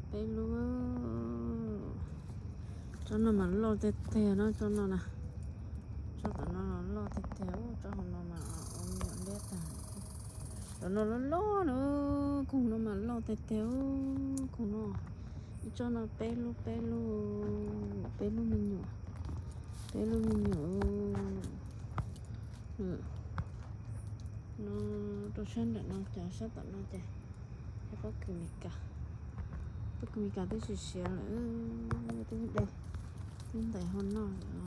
ໄປລູກ ເຈົ້ານອນມາຫຼໍ່ແທ້ໆເນາະ ເຈົ້ານອນນະ ເຈົ້າຕານອນຫຼໍ່ແທ້ໆ. ໂອ້ ເຈົ້ານອນມາເອົາເຫຍື້ອແລດຕາ ເຈົ້ານອນຫຼໍ່ໆເນາະ ຄົງນອນມາຫຼໍ່ແທ້ໆ. ໂອ້ ຄົງນອນ ອີເຈົ້ານອນ ໄປລູກ ໄປລູກ ໄປລູກແມ່ຫຍວ ໄປລູກແມ່ຫຍວ. ເອີ ນອນໂຕຊັ້ນດະນອນຈາ ຊັ້ນຕະນອນຈາ ໃຫ້ພໍ່ກືມມີກາ ພໍ່ກືມມີກາ ຕື້ຊິເຊຍລະ ເອີ ຕື້ແດ ຕື້ໄດຮອນນອນ ເອີ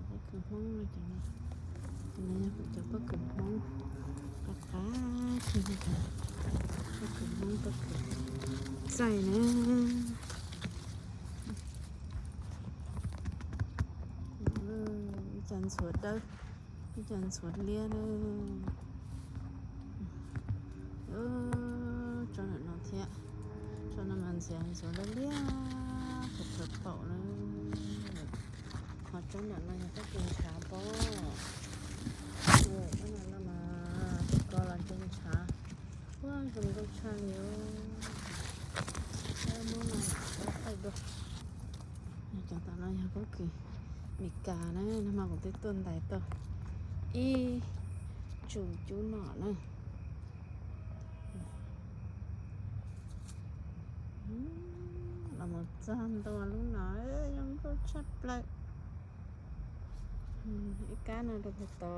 ພໍ່ກືມຫ້ອງລະຈັ່ງນີ້ ອັນນີ້ເຈົ້າພໍ່ກືມຫ້ອງ ກະກາຄືກັນ ພໍ່ກືມຫ້ອງ ພໍ່ກືມໃສ່ນະ ເອີ ຈັນສວດເດີ. ຈັນສວດເລຍເດີ ເອີ ເຈົ້ານອນເທະ ເຈົ້ານອນມາສຽງສວດເລຍ ເພິ່ນເປີດເປົ່າເລີຍ ເຂົາເຈົ້ານອນມາຍັງຕ້ອງກິນຊາບໍ ເອີ ເຈົ້ານອນມາກໍລະກິນຊາ ວ່າຈະມີລົດຊາເລວ ແລ້ວມື້ມາໄປເບິ່ງ ຈັງຕາລາຍເຮົາກໍຄືມີການະ ນຳມາກໍຕິດຕົ້ນໄດຕໍ່ ອີ ຈູຈູໜໍນະ ອືມ ລະມາຈານຕົວລູກໜາເອີຍ ຍັງກໍຊັດເລີຍ ອືມ ອີການະ ດອກຕອ